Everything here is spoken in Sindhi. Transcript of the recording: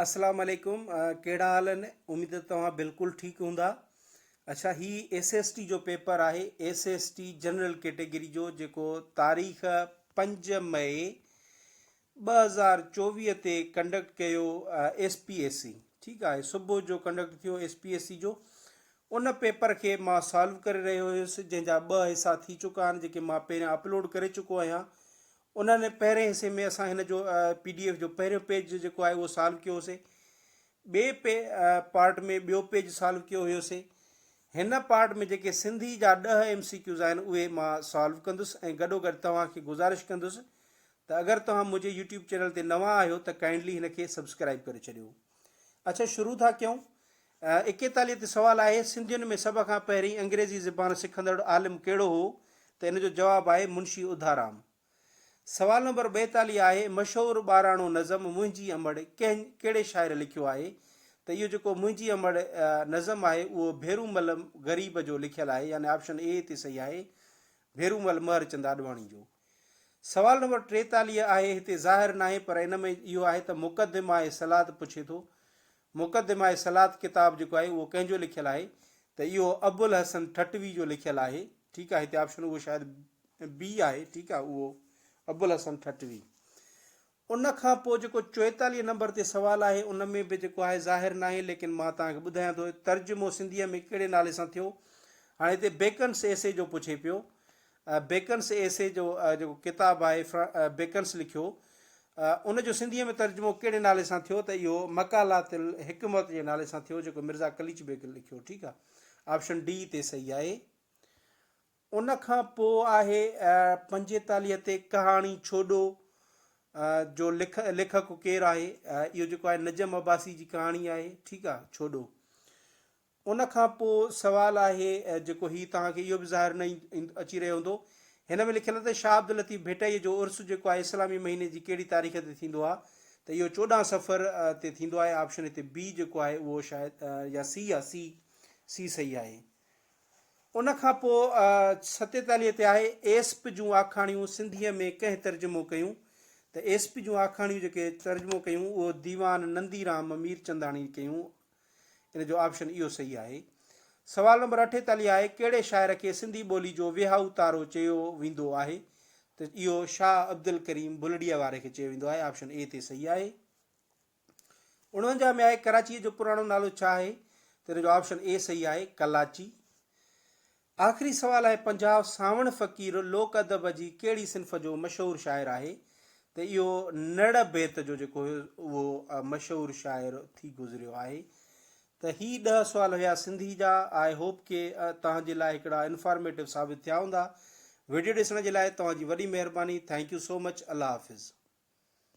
اسلام عليڪم ڪهڙا حال آهن اميد ته توهان بلڪل ٺيڪ هوندا اڇا هي ايس ايس ٽي جو پيپر آهي S S T general category جو جيڪو تاريخ 5 مئي 2024 تي ڪنڊڪٽ ڪيو ايس پي ايس سي ٺيڪ آهي صبح جو ڪنڊڪٽ ٿيو ايس پي ايس سي جو ان پيپر کي مان سالو ڪري رهيو هيس جنهن جا ٻه حصا ٿي چڪا آهن جيڪي مان پهريان اپلوڊ ڪري چڪو آهيان انهن پهرين حصي ۾ اسان هن جو پي ڊي ايف جو پهريون پيج جيڪو آهي اهو سالو ڪيو هوسي ٻئي پي پارٽ ۾ ٻيو پيج سالو ڪيو هيوسي هن پارٽ ۾ جيڪي سنڌي جا ڏهه ايم سي ڪيوز آهن اهي مان سالو ڪندس ۽ گڏو گڏ توهان کي گذارش ڪندس ته اگر توهان منهنجي يوٽيوب چينل تي نوان آهيو ته ڪائنڊلي هن کي سبسڪرائب ڪري ڇڏيو اڇا شروع ٿا ڪيون ايڪيتاليهه تي سوال آهي، سنڌين ۾ سڀ کان پهرين انگريزي زبان سکندڙ عالم ڪهڙو هو؟ ته ان جو جواب آهي منشي اڌارام. سوال نمبر 42 آهي، مشهور ٻاراڻو نظم منهنجي امڙ ڪنهن ڪهڙي شاعر لکيو آهي؟ ته اهو جيڪو منهنجي امڙ نظم آهي اهو ڀيرومل غريب جو لکيل آهي يعني آپشن اي تي صحيح آهي ڀيرومل مهرچند آڏواڻي جو. سوال نمبر 43 آهي، هتي ظاهر ناهي پر ان ۾ اهو آهي ته مقدمه صلات پڇي ٿو. مقدمه صلات ڪتاب جيڪو آهي اهو ڪنهن جو لکيل آهي ته اهو ابوالحسن ٺٽوي جو لکيل آهي ٺيڪ آهي هتي آپشن اهو شايد بي آهي ٺيڪ آهي اهو ابوالحسن ٺٽوي. ان کان پوء جيڪو 44 نمبر تي سوال آهي ان ۾ به جيڪو آهي ظاهر ناهي ليڪن مان توهان کي ٻڌايان ٿو ترجمو سنڌيء ۾ ڪهڙي نالي سان ٿيو هاڻي هتي بيڪنس ايسي جو پڇي پيو بيڪنس ايسي جو جيڪو ڪتاب آهي بيڪنس لکيو ان جو سنڌيء ۾ ترجمو ڪهڙي نالي سان ٿيو ته اهو مقالات الحڪمت جي نالي سان ٿيو جيڪو مرزا قليچ بيگ لکيو ٺيڪ آهي آپشن ڊي تي صحيح آهي. ان کان پوء آهي 45 تي ڪهاڻي ڇوڏو جو ليکڪ ڪير آهي؟ اهو جيڪو آهي نجم عباسي جي ڪهاڻي آهي ٺيڪ آهي ڇوڏو. ان کان پوء سوال آهي جيڪو هي توهان کي اهو به ظاهر نه اچي رهيو هوندو. هن ۾ لکيل آهي ته شاهه عبداللطيف ڀٽائيء جو عرس جيڪو آهي اسلامي مهيني جي ڪهڙي تاريخ تي ٿيندو آهي ته اهو 14 صفر تي ٿيندو آهي آپشن هتي بي جيڪو آهي اهو شايد يا سي آهي سي سي صحيح آهي. ان کان پوء 47 تي آهي ايسپ جون آکاڻيون سنڌيء ۾ ڪنهن ترجمو ڪيون؟ ته ايسپ جون آکاڻيون جيڪي ترجمو ڪيون اهو ديوان ننديرام ميرچنداڻي ڪيون. ان جو آپشن اهو صحيح آهي. سوال نمبر 48 آهي ڪهڙي شاعر کي سنڌي ٻولي جو وهائو تارو چيو ويندو آهي؟ ته اهو شاهه عبدالڪريم بلڙيء واري کي چيو ويندو آهي. آپشن اي تي صحيح آهي. 49 ۾ آهي ڪراچيء جو پراڻو نالو ڇا آهي؟ ته ان جو آپشن اي صحيح آهي ڪلاچي. آخري سوال آهي 50 سانوڻ فقير لوڪ ادب جي ڪهڙي صنف جو مشهور شاعر آهي؟ ته اهو نڙ بيت جو جيڪو هيو اهو مشهور شاعر ٿي گذريو آهي. ته هي ڏهه سوال هيا سنڌي جا I hope ڪي توهان جي لاء هڪڙا انفارميٽو ثابت ٿيا هوندا. وڊيو ڏسڻ جي لاء توهان جي وڏي مهرباني thank you so much Allah Hafiz.